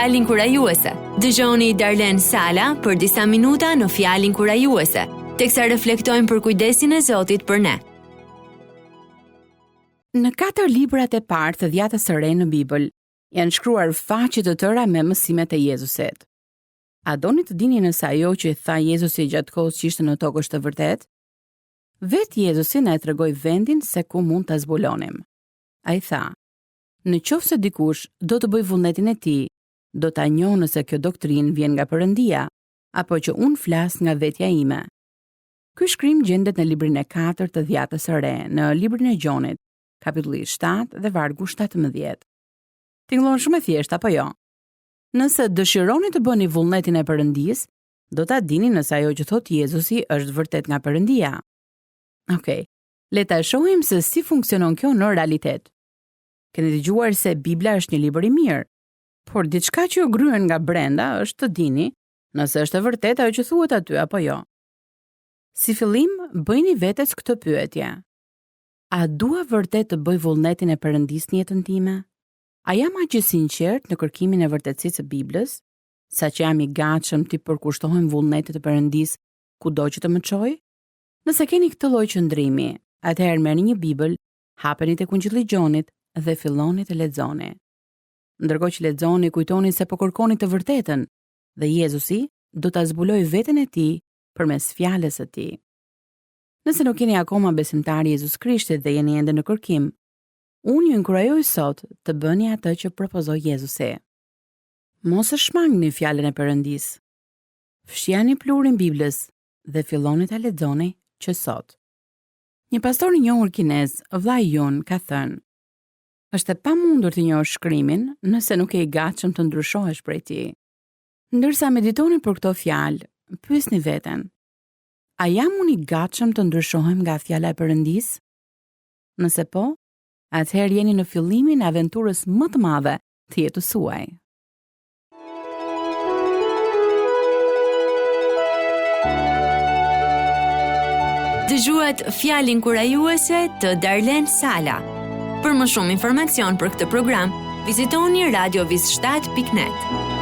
Fjalë inkurajuese. Dëgjoni Darlen Sala për disa minuta në Fjalë inkurajuese, teksa reflektojmë për kujdesin e Zotit për ne. Në katër librat e parë të Dhjatës së Re në Bibël janë shkruar faqe të tëra me mësimet e Jezusit. A doni të dini nëse ajo që tha Jezusi gjatë kohës që ishte në tokë është e vërtetë? Vetë Jezusi na e tregoi vendin se ku mund ta zbulonim. Ai tha: Në qoftë se dikush do të bëjë vullnetin e tij, do ta njohë nëse kjo doktrinë vjen nga Perëndia, apo që unë flas nga vetja ime. Ky shkrim gjendet në librin e katërt të Dhjatës së Re, në librin e Gjonit, kapitulli 7 dhe vargu 17. Tingëllon shumë e thjeshtë apo jo? Nëse dëshironi të bëni vullnetin e Perëndisë, do ta dini nëse ajo që thotë Jezusi është vërtet nga Perëndia. Okej, okay. le ta shohim se si funksionon kjo në realitet. Keni dëgjuar se Bibla është një libër i mirë, por diçka që ju gryen nga brenda është të dini nëse është e vërtetë ajo që thuhet aty apo jo. Si fillim, bëjini vetes këtë pyetje. A dua vërtet të bëj vullnetin e Perëndisë në jetën time? A jam aq i sinqertë në kërkimin e vërtetësisë së Biblës, saqë jam i gatshëm t'i përkushtohem vullnetit të Perëndisë kudo që të më çojë? Nëse keni këtë lloj qëndrimi, atëherë merrni një Bibël Hapeni tek Ungjilli i Gjonit dhe filloni të lexoni. Ndërkohë që lexoni, kujtoni se po kërkoni të vërtetën dhe Jezusi do ta zbulojë veten e tij përmes fjalës së tij. Nëse nuk jeni akoma besimtar i Jezus Krishtit dhe jeni ende në kërkim, unë ju inkurajoj sot të bëni atë që propozoi Jezusi. Mos e shmangni fjalën e Perëndisë. Fshijani pluhurin Biblës dhe filloni ta lexoni që sot. Një pastor i njohur kinez, vëllai Jun, ka thënë: Është e pamundur të njohësh shkrimin nëse nuk je i gatshëm të ndryshohesh prej tij. Ndërsa meditoni për këto fjalë, pyesni veten: A jam unë i gatshëm të ndryshohem nga fjala e Perëndisë? Nëse po, atëherë jeni në fillimin e aventurës më të madhe të jetës suaj. Dëgjuat fjalë inkurajuese të Darlen Sala. Për më shumë informacion për këtë program, vizitoni radiovis7.net.